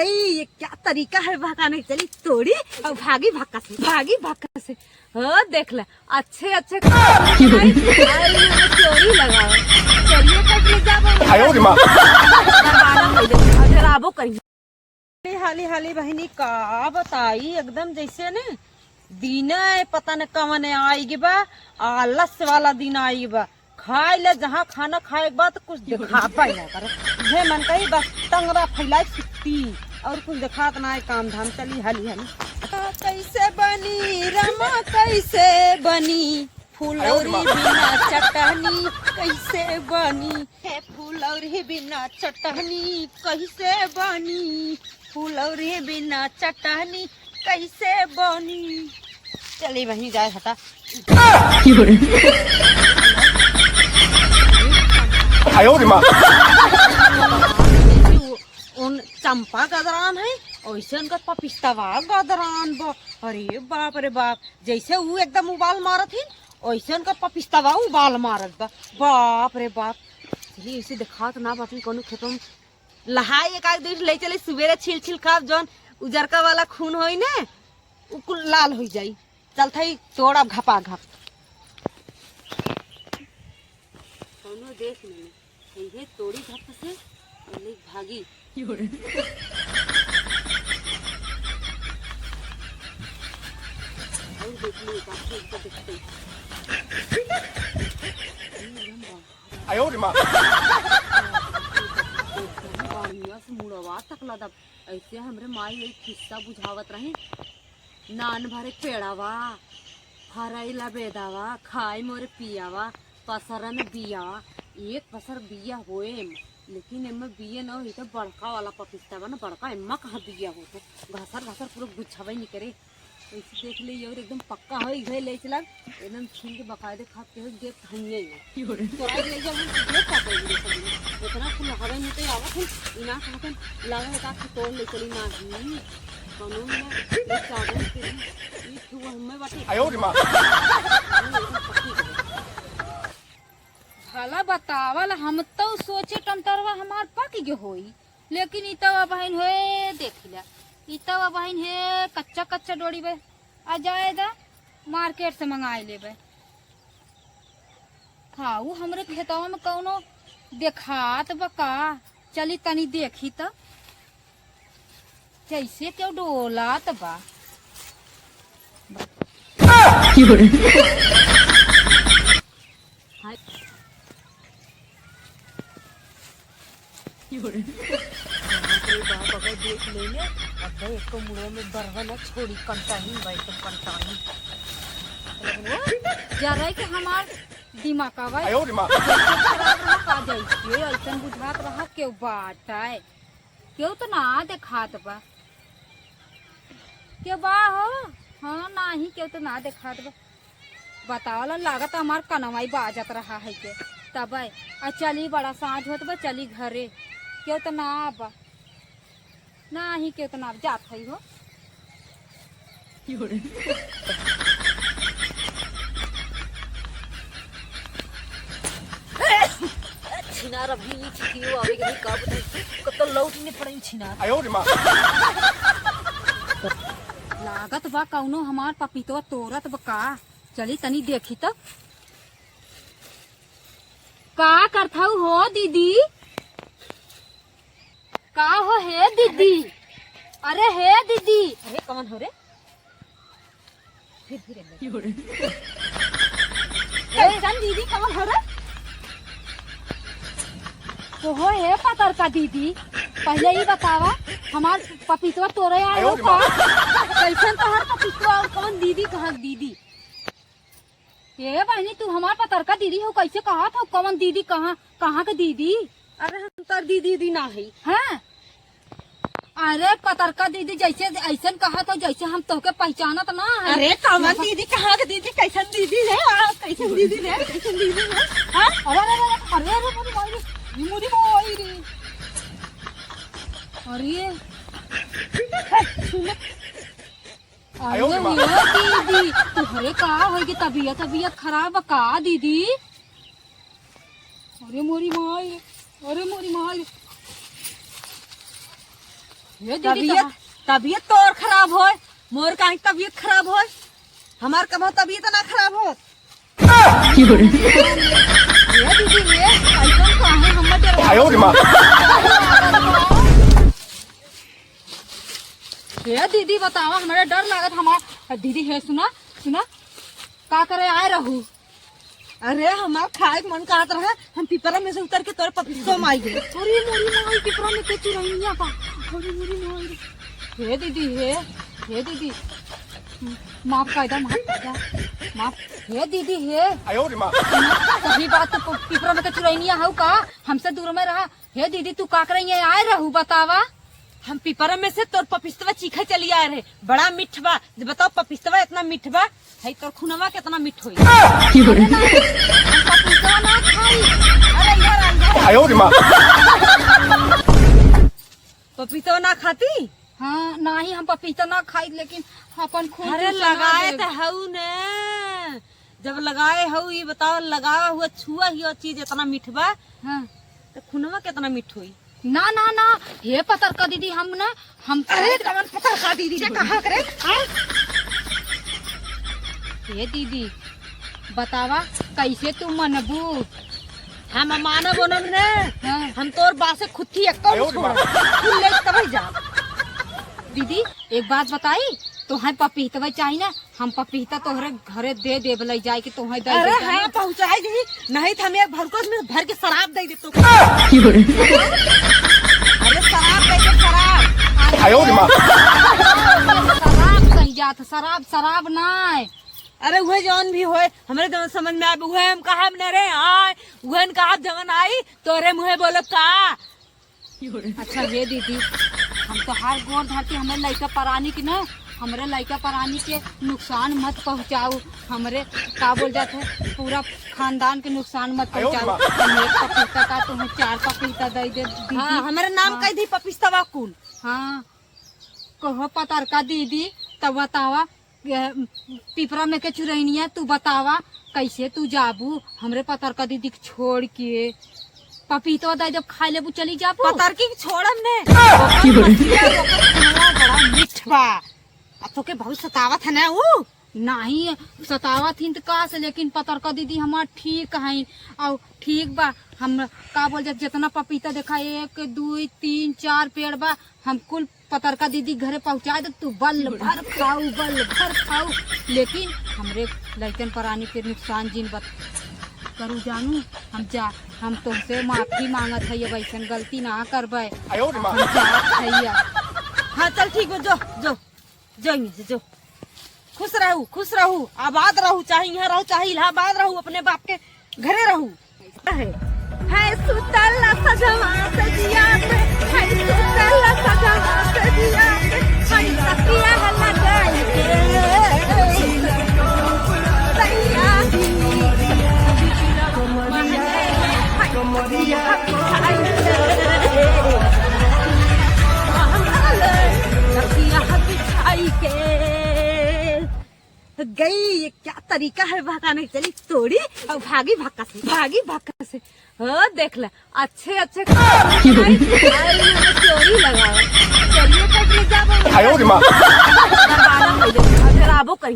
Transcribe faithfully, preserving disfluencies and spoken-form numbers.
ए, ये क्या तरीका है भगाने? चली तोड़ी और भागी भक्का से, भागी भक्का से। हो देख ले, अच्छे अच्छे कपड़ा पहनाई, और ये चोरी लगाओ। चोरिये करके जाबो। आयो रे माँ। दरबारा में दे, अगर आबो कहीं। हाली हाली बहिनी का बताई, एकदम जैसे ने दिने पता न कवन आइगी बा, आलस वाला दिन आइगी बा। खाइ ले जहाँ खाना खाए के बाद कुछ दिखाता ही ना करे। हे मन कही बस टंगरा फैलाई सुत्ती, और कुछ दिखात ना है काम धाम। चली हाली हाली। कैसे बनी रमा, कैसे बनी फुलौरी बिना चटनी, कैसे बनी? हे फुलौरी बिना चटनी कैसे बनी? फुलौरी बिना चटनी कैसे बनी? चली वहीं जाए हटा। आयो रे माँ। उन चंपा गदरान है, ओइसे उनकर पपिस्तवा गदरान बा। अरे बाप रे बाप, जैसे ऊ एकदम उबाल मारत ही, ओइसे उनकर पपिस्तवा उबाल मारत बा। बाप रे बाप, चली इसे देखात ना बाटी कौनो खेतों में। लहाई एक आध दिन ले चली, सुबेरे छील छील खाब, जौन उजरका वाला खून होई ने, उ कुल लाल होई जाई। चल थई तोड़ब घपा घप। कौनो देख लेने, यही तोड़ी घप से और ले भागी। और देख ले, बाकी इनको देखते। आयो रे माँ। बढ़िया से मुड़वा तक लदब। ऐसे हमरे माई एक किस्सा बुझावत रही। नान भरे पेड़ावा, हरैला बेदावा, खाई मोरे पियावा, पसरन बियावा। एक पसर बिया होए एम, लेकिन एमे बिये न होई त बड़का वाला पपिस्ता बा न, बड़का एम्मा कहाँ बिया हो तो घसर घसर पूरा गुच्छावे निकरे। ऐसे देख ले, ये और एकदम पक्का होई, घर ले चला, एकदम छील के बकायदे खा के देख हइये ही ना। तोरा ले जा, हम देख का करी रे सब। इतना कुल हवे में तो आवत है, इना कहते लावे का कि तोड़ ले चली ना ही। कानून में ये चादर के लिए, ये तो वो हमें बाटे। आयो रे माँ। भला बतावल, हम तो सोचे टमटरवा हमार पक गए होई, लेकिन ई तो अबहिन हे, देखी ला, ई तो अबहिन हे कच्चा कच्चा डोड़ी बे। आ जाए दा, मार्केट से मंगाई लेबे। हाँ, ऊ हमरे खेतवा में कौनो देखात बा का? चली तनी देखी त, जैसे केहू डोलात बा। हाय। बाप रे बाप, अगर देख लेने, अब भाई एको मुड़वा में बरवा ना छोड़ी, कंटाइन भाई, एकदम कंटाइन। जरा के हमार दिमाग आवा। आयो रे माँ। खराब रहा का जाई, ये ऐसन बुझात रहा केहू बाटे। केहू तो ना देखात बा। केहू बा हो? हाँ, नाही, केहू तो ना देखात बा। बतावल लागत हमार कनवाई बाजत रहा है के। तब आ चली, बड़ा साँझ होत बा, चली घरे। केहू तो ना बा। नाही, केहू तो ना जात है हो। छिनार अभी नहीं छिटियो आवे के नहीं, का बताई, कब तो लौट नहीं पड़े छिनार। आयो रे माँ। लागत बा कौनो हमार पपीतवा तोरत बा का? चली तनी देखी तो। का करत हऊ हो दीदी? का हो हे दीदी? अरे हे दीदी। अरे कौन हो रे? फिर, फिर एक बार। कैसन दीदी, कौन हो रे? तो हो हे पतरका दीदी, पहले ही बतावा, हमार पपीतवा तोरे आए हो का? कैसन तोहर पपीतवा और कौन दीदी, कहाँ दीदी? ए बहिनी, तू हमार पतरका दीदी हो, कैसे कहत हो? कौन दीदी, कहाँ, कहाँ के दीदी? अरे हम तोर दीदी, दीदी ना है। हैं? अरे पतरका दीदी, जैसे ऐसन कहत हो, जैसे हम तोहके पहचानत ना है। अरे कौन दीदी, कहाँ के दीदी, कैसन दीदी रे? आ, कैसन दीदी रे? कैसन दीदी रे? हाँ? अरे, अरे, अरे, अरे, अरे, मोरी माई रे, ये मोरी माई रे। अरे। हे, छू मत। अरे आयो रे माँ। ये दीदी, तोहरे का होई गे? तबीयत, तबीयत खराब बा का दीदी? अरे मोरी माई रे, अरे मोरी माई रे। ये दीदी तबीयत, तबीयत तो और खराब होय, मोर काहे तबीयत खराब होय, हमार कबो तबीयत ना खराब होय। ये दीदी, ये ऐसन काहे हमर डर आयो रे माँ। ये दीदी बतावा, हमरा डर लागत हमार। दीदी हे सुना, सुना, का करे आए रहू? अरे हमार खाए के मन कहत रहे, हम पिपरा में से उतर के तोरे पपीतो में आई गए। अरे मोरी माई, पिपरा में के चुरैनिया बा। अरे मोरी माई रे। हे दीदी, हे, हे दीदी, माफ कर दे, माफ कर दे, माफ। हे दीदी, हे। आयो रे माँ। सही बात तो प-, पिपरा में के चुरैनिया हऊ का? हमसे दूर में रहा। हे दीदी, तू का करे यहाँ आए रहू, बतावा? हम पिपरा में से तोर पपिस्तवा चीखे चली आए रहे, बड़ा मीठ बा। जब बताओ, पपिस्तवा इतना मीठ बा, है तोर खुनवा कितना मीठ होई। अरे ना, हम पपिस्तवा ना खाई। अरे इधर आ, इधर आ। आयो रे माँ। पपीता ना खाती? हाँ, नाही हम पपीता ना खाई, लेकिन अपन खून अरे चूस ना लगाए देब। त हऊ ने, जब लगाए हऊ, ये बताओ, लगावा हुआ छुआ ही और चीज इतना मीठ बा, हाँ। तो खुनवा कितना मीठ होई? ना, ना, ना, हे पतरका दीदी, हम ना, हम अरे कमन पतरका दीदी, जे कहाँ करे? हाँ? हे दीदी, बतावा, कैसे तू मनबू? हम मानब ओनब ने, हाँ। हम तोर बासे खुत्ती एक्को आयो रे छोड़। माँ। तू ले तबे जा। दीदी, एक बात बताई, तोहे पपीतवा चाही ना, हम पपीता तोहरे घरे दे देब, ले जाए के तोहे दे अरे देब। हाँ, पहुँचाई दी, नहीं तो हम एक भरको में भर के शराब दे दे तो। अरे शराब दे दे, शराब। आयो रे माँ। शराब कही जात, शराब, शराब नाय। अरे उहे जौन भी होए, हमरे जौन समझ में आए, उहे हम कहब न रे, आय, उहे न कहब जवन आई, तोरे मुँहे बोलब का? अच्छा हे दीदी, हम तोहार गोर धरती, हमरे लइका परानी के ना, हमरे लइका परानी के नुकसान मत पहुँचाऊ, हमरे का बोल जात है, पूरा खानदान के नुकसान मत आयो रे पहुँचाऊ। माँ। हम एक पपीता का तुम्हें चार पपीता दे दे दीदी। हाँ, हमरे नाम हाँ। कह दी पपीतवा कुल। हाँ, कहो पतरका दीदी, तब बतावा, ए, पिपरा में के चुरैनिया, तू बतावा, कैसे तू जाबू हमरे पतरका दीदी के छोड़ के? पपीतो दे जब खाए लेबू, चली जाबू? पतरकी के छोड़म ने। की बोले? ओकर खुनवा बड़ा मीठ बा। आ तोके बहुत सतावत है ना ऊ? नाही, सतावत हिन त का से, लेकिन पतरका दीदी हमार ठीक हईन। और ठीक बा, हम का बोल जात, जितना पपीता देखा, एक, दुई, तीन, चार पेड़ बा, हम कुल पतरका दीदी घरे पहुँचा दे, तू बल भर खाऊ, बल भर खाऊ, लेकिन हमरे लइकन परानी के नुकसान जिन बत करू जानू। हम जा, हम तुमसे माफी मांगत है, अब ऐसन गलती ना करबे। आयो रे माँ। हम जात है अब। हाँ, चल ठीक बा, जो, जो, जो यहाँ से जो। खुश रहू, खुश रहू, आबाद रहू, चाहे यहाँ रहू, चाहे इलाहाबाद रहू, अपने बाप के घरे रहू। है, है सुतल सजवा सजिया पे, है सुतल सजवा सजिया पे, है तकिया लगाई के। सैया जी, है तकिया बिछाई के। तकिया बिछाई के। गई, ये क्या तरीका है भगाने की? चली तोड़ी और भागी भक्का से, भागी भक्का से। हाँ, देख ले, अच्छे, अच्छे चोरी लगाओ, चोरी कर ले जाबो। आयो रे माँ। दरवाजा खोल दे, अगर आबो कहीं।